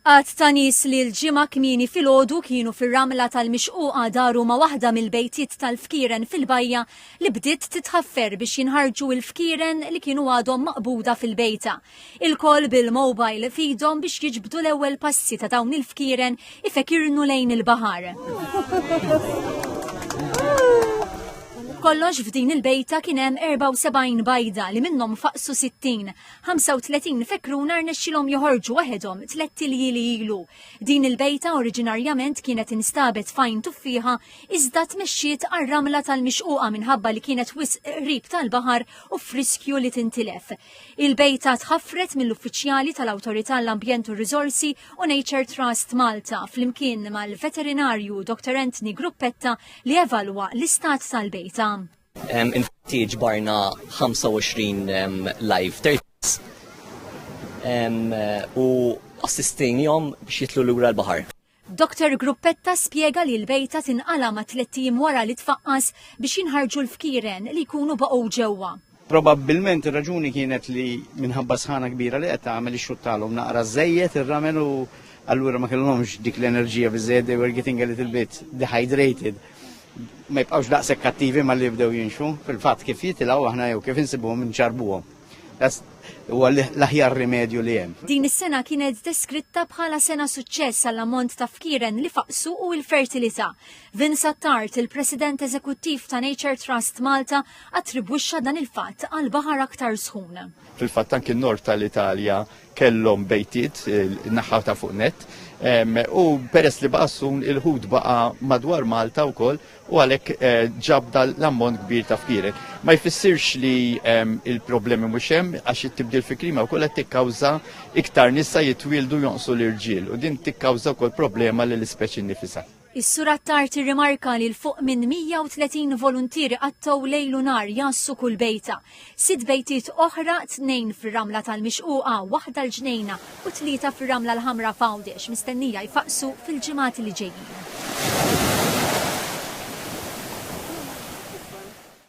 Għadd ta' nies li l-Ġimgħa kmieni filgħodu kienu fir-ramla tal-Mixquqa daru ma' waħda mill-bejtiet tal-fkieren fil-bajja li bdiet titħaffer biex jinħarġu l-fkieren li kienu għadhom maqbuda fil-bejta. Ilkoll bil-mobile f'idhom biex jiġbdu l-ewwel passi ta' dawn il-fkieren ifekirnu lejn il-baħar. B'kollox f'din il-bejta kien hemm 74 bajda li minnhom faqsu 60. 35 fekruna rnexxilhom joħorġu waħedhom tlett iljieli ilu. Din il-bejta oriġinarjament kienet instabet f'għajn tuffieħa iżda tmexxiet għar-ramla tal-mixquqa minħabba li kienet wisq qrib tal-baħar u f'riskju li tintilef. Il-bejta tħaffret mill-uffiċjali tal-Awtorità l-Ambjent u r-Riżorsi u Nature Trust Malta flimkien mal-veterinarju Dr. Anthony Gruppetta li evalwa l-istat tal-bejta. Infatti ġbarna 25 live turtles u assistejnihom biex jitlu lura l-baħar. Dr. Gruppetta spjega li l-bejta tinqala ma' tlett ijiem wara li tfaqqas biex jinħarġu l-fkieren li jkunu baqgħu ġewwa. Probabbilment ir-raġuni kienet li minħabba sħana kbira li qed tagħmel ixxuttalhom naqra żejjed ir-ramel u allura ma kellhomx dik l-enerġija biżejjed they were getting a little bit dehydrated. Ma jibqgħux daqshekk kattivi malli jibdew jinxfu. Fil-fatt kif jitilgħu aħna jew kif insibuhom inċarbuhom. Huwa l-aħjar rimedju li hemm. Din is-sena kienet deskritta bħala sena suċċess għall-ammont ta' fkieren li faqsu u l-fertilità. Vince Attard, il-President Eżekuttiv ta' Nature Trust Malta, attribwixxa dan il-fatt għal baħar aktar sħun. Fil-fatt anki n-nord tal-Italja kellhom bejtiet naħa ta' fuq nett u peress li baqa' sun il-ħut baqa' madwar Malta wkoll u għalhekk eh, ġab l-ammont kbir ta' fkieren. Ma jfissirx li il-problemi mhux hemm għax it-tibdil fi klima wkoll qed tikkawża iktar nisa jitwieldu jonqsu l-irġiel u din tikkawża wkoll problema lill-ispeċi nnifisha. Is-Sur Attard irrimarka li 'l fuq minn 130 voluntier iqattgħu lejl u nhar jgħassu kull bejta. Sitt bejtiet oħra, tnejn fir-Ramla tal-Mixquqa, waħda l-Ġnejna u tlieta fir-Ramla l-Ħamra f'Għawdex mistennija jfaqqsu fil-ġimgħat li ġejjin.